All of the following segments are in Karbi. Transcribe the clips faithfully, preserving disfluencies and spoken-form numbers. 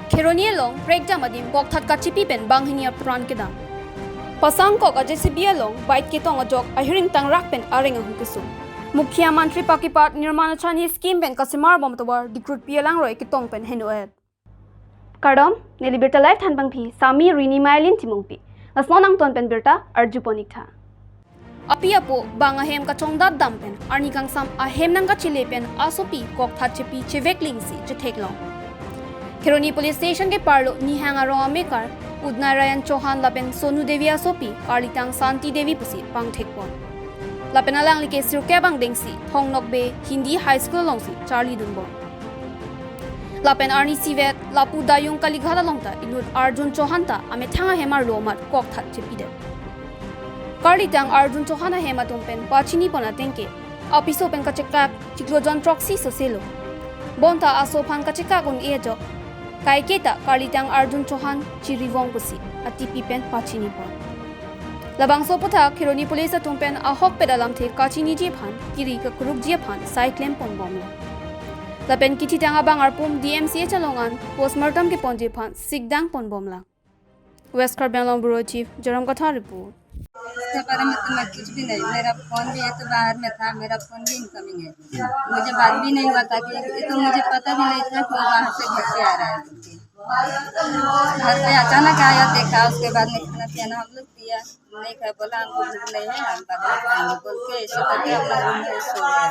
Kheroni along prekjam adim kokthat kachipi pen banghini apran kedam. Pasangkok a J C B along bike ketong ajok ahiring tangrak pen areng ahu kesung. Mukhyamantri Pakipat Nirman Achani scheme pen kasemar bom tovar Dikrutpi alangroi ketong pen heno-et. Kardom, neli birta live thanpangphi, Sami Rini Mailin Timungpi. Lason angton pen birta arjupon-iktha. Api apo bang ahem kachongdat dam pen arni kangsam ahem nangkachele pen asopi kokthat chepi chevek lingsi chetheklong. Kheroni Police Station keparlo Nihang arong amekar Udnarayan Chauhan lapen Sonu Devi asopi karlitang Santi Devi pusi pangthekpon. Lapen alangli ke sirkep angdengsi Thong Nokbe Hindi High School alongsi charlidunbom. Lapen arnisi vet lapu Dayung Kalighat along ta inut Arjun Chauhan ta amethang ahem arlo amat kokthat chepidet. Karlitang Arjun Chauhan ahem atum pen pachinipon ateng ke apiso pen kachekak chiklo jon throksi soselo. Bonta aso aphan kachekak un-e ajok kaike ta karlitang Arjun Chauhan chirivong pusi atipi pen pachinipon. Labangso aputhak Kheroni Police atum pen ahokpet alamthe kachiniji aphan kiri kakurukji aphan sai klemponbomlo. Lapen kithitang abang arpum D M C H along an postmortem keponji aphan sikdang ponbomlang. West Karbi Anglong Bureau Chief, Joram Kathar report. इसके बारे में तो मैं कुछ भी नहीं, मेरा फोन भी ये तो बाहर में था, मेरा फोन भी इनकमिंग है। मुझे बात भी नहीं हुआ था कि ये तो मुझे पता भी नहीं था कि वो बाहर से घर से आ रहा है करके। घर पे अचानक आया, देखा, उसके बाद में खाना पीना हम लोग दिया, नहीं खाया, बोला हमको भूख नहीं है, हम बाद में खाएंगे बोल के ऐसे करके अपना रूम में सो गया।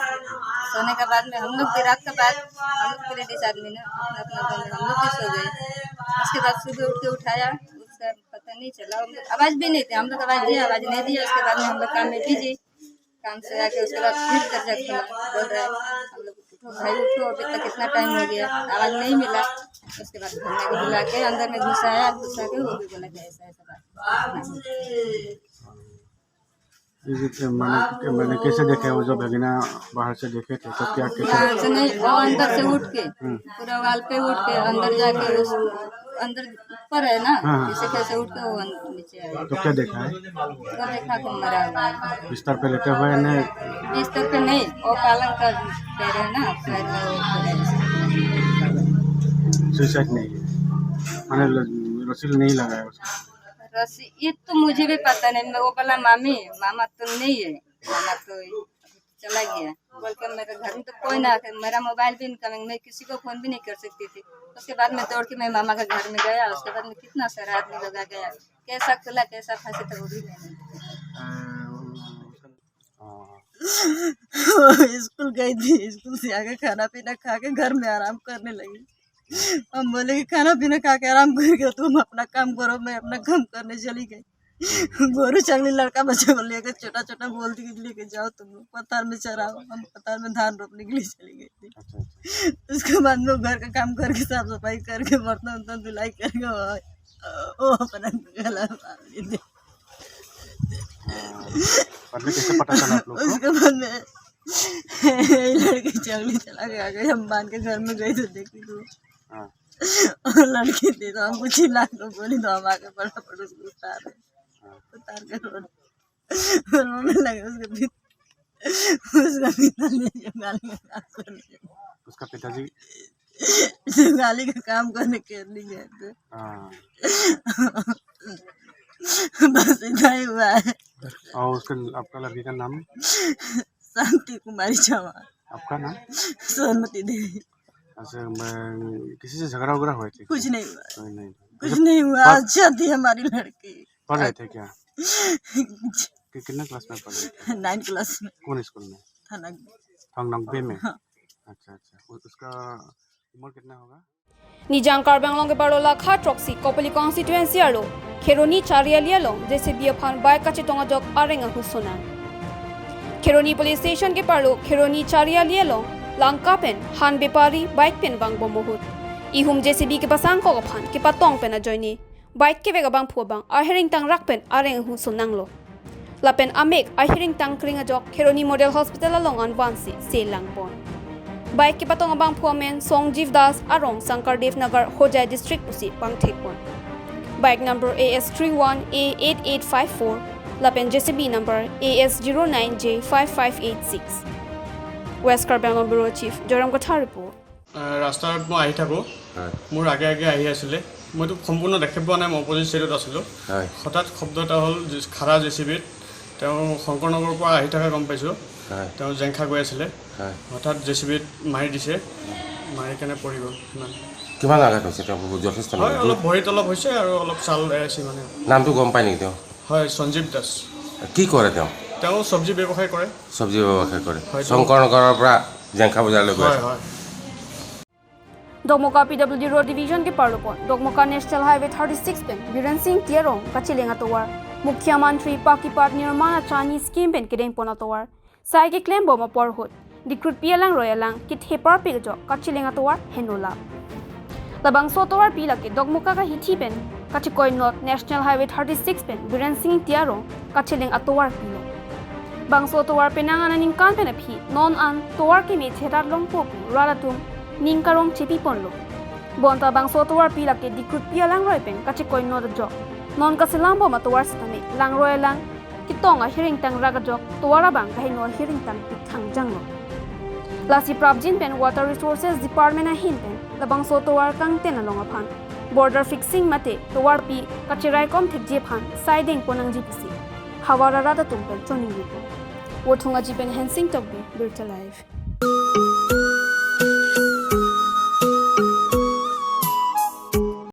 सोने के बाद में हम लोग भी रात के बाद हम लोग लेडीज आदमी ना अपना अपना रूम में हम लोग भी सो गए। उसके बाद सुबह उठ के उठाया, उसका पता नहीं चला, हम लोग आवाज भी नहीं थे, हम लोग आवाज दिया, आवाज नहीं दिया, उसके बाद में हम लोग काम में बिजी, काम से आके उसके बाद फिर दरवाजा खोला, बोल रहा है, हम लोग, "उठो भाई, उठो, अभी तक कितना टाइम हो गया, आवाज नहीं मिला।" उसके बाद घर में बुला के अंदर में घुसाया, घुसा के वो भी बोला कि ऐसा ऐसा बात। ये भी, माने, माने कैसे देखे वो जो भगिना बाहर से देखे थे, तो क्या कैसे? बाहर से नहीं, वो अंदर से उठ के, हम्म। पूरा वाल पे उठ के, अंदर जाके उस, अंदर ऊपर है ना, हाँ, हाँ। इसे कैसे उठ के वो अं-, नीचे आया। तो क्या देखा है? वो देखा कि मरा हुआ है। बिस्तर पे लेटे हुए ने? बिस्तर पे नहीं, वो पलंग का पैर है ना, पैर में वो पड़ा है। सुसाइड नहीं है, माने ल-, रस्सी नहीं लगा है उसको? रस्सी, ये तो मुझे भी पता नहीं, मैं वो बोला, "मामी, मामा तो नहीं है, मामा तो चला गया," बोल के मेरे घर में तो कोई ना आके, मेरा मोबाइल भी इनकमिंग, मैं किसी को फोन भी नहीं कर सकती थी। उसके बाद मैं दौड़ के मैं मामा के घर में गया, उसके बाद में कितना सारा आदमी लोग आ गया, कैसा खुला, कैसा फंसे, तो वो भी मैंने हाँ। वो स्कूल गई थी, स्कूल से आके खाना पीना खा के घर में आराम करने लगी। हम बोले कि खाना पीना खा के आराम करके तुम अपना काम करो, मैं अपना काम करने चली गई। गोरू चंगली लड़का बच्चा को लेके छोटा छोटा बोल के लेके जाओ तुम लोग पथार में चराओ, हम पथार में धान रोपने के लिए चली गई थी। अच्छा, अच्छा। उसके बाद में वो घर का काम करके साफ सफाई करके बर्तन उर्तन धुलाई करके वो, वो अपना गला मार ली थी। हाँ। बाद में कैसे पता चला आप लोग को? उसके बाद में ये लड़की चंगली चला गया, गई, हम बांध के घर में गए तो देखी तो हाँ। वो लड़की थी तो हमको चिल्ला के बोली तो हम आके फटाफट उसको उतारे। हाँ। उतार के रोड, रोने लगे उसके पिता, उसका पिता ने जो गाली का काम कर दिया। उसका पिताजी? जो गाली का काम करने के लिए गए थे। हाँ। बस इतना ही हुआ है। और उसका, आपका लड़की का नाम? शांति कुमारी चौहान। आपका नाम? सोनमती देवी। अच्छा, मैं, किसी से झगड़ा वगैरह हुए थे क्या? कुछ नहीं हुआ। कोई नहीं। कुछ नहीं हुआ, पढ़- अच्छी थी हमारी लड़की। पढ़ रहे थे क्या? कि-, कितना क्लास में पढ़ रहे थे? नाइन क्लास में। कौन स्कूल में? थाना। थाना नकबे में? हाँ। अच्छा, अच्छा। उ-, उसका उम्र कितना होगा? Nijang Karbi Anglong keparlo lakha throksi Kopili constituency arlo Kheroni Chariali along J C B aphan bike kachetong ajok areng ahu sonang. Kheroni Police Station keparlo Kheroni Chariali along Langka pen han bepari bike pen vangbom ahut ihum J C B kepasangkok aphan kepatong pen ajoine bike kevek abangphu abang ahiring tangrak pen areng ahu sonanglo. Lapen amek ahiring tangkring ajok Kheroni Model Hospital along an vansi selang pon. Bike kepatong abangphu amen Songjiv Das, arong Sankardev Nagar, Hojai district pusi pangthek pon. Bike number A S three one A eight eight five four lapen J C B number A S zero nine J five five eight six. West Karbi Anglong Bureau Chief Joyram Kathar report. আহ, ৰাস্তাত মই আহি থাকোঁ। হয়। মোৰ আগে আগে আহি আছিলে। মইতো সম্পূৰ্ণ দেখি পোৱা নাই, মই অপজিট ছাইডত আছিলোঁ। হয়। হঠাৎ শব্দ এটা হ'ল, জে- খাৰা জে চি বিত। তেওঁ শংকৰনগৰৰ পৰা আহি থকা গম পাইছোঁ। হয়। তেওঁ জেংখা গৈ আছিলে। হয়। হঠাৎ জে চি বিত মাৰি দিছে, মাৰি কেনে পৰি গ'ল। সিমান। কিমান আঘাত হৈছে? তেওঁ যথেষ্ট হয়, নেকি? অলপ ভৰিত অলপ হৈছে আৰু অলপ ছাল এৰাইছে মানে। নামটো গম পায় নেকি তেওঁ? হয়, সঞ্জীৱ দাস। কি কৰে তেওঁ? তেওঁ চব্জি ব্যৱসায় কৰে। চব্জি ব্যৱসায় কৰে। হয়, তেওঁ- শংকৰনগৰৰ পৰা জেংখা বজাৰলৈ গৈ হয়, আছে। হয়। Dokmoka P W D Road Division ke parlopon Dokmoka National Highway thirty six pen Biren Singh Tiarong kacheleng atovar Mukhyamantri Pakipat Nirman Achani scheme pen kedengpon atovar sai keklembom apor ahut Dikrutpi alangroi alang kethepar pik ajok kacheleng atovar henola. Labangso atovarpi lake Dokmoka kahithi pen kachekoinot National Highway thirty six pen Biren Singh Tiarong kacheleng atovarpi lo. Bangso atovar penang aningkan pen aphi non an tovar keme cherat longpo pu rat atum ning karong chepiponlo. Bonta bangso atovarpi lake Dikrutpi alangroi pen kachekoinot ajok non kaselambom atovar sitame langroi alang ketong ahiring tangrak ajok tovar abang kaheno ahiring tangpik thangjanglo. Lasi prapjin pen Water Resources Department ahin pen labangso tovar kangten along aphan border fixing mate tovarpi kacheraikom thekji aphan sai dengpon nangji pusi havar arat atum pen choningripo. Vothung Aji pen Hensing Tokbi, Birta Live.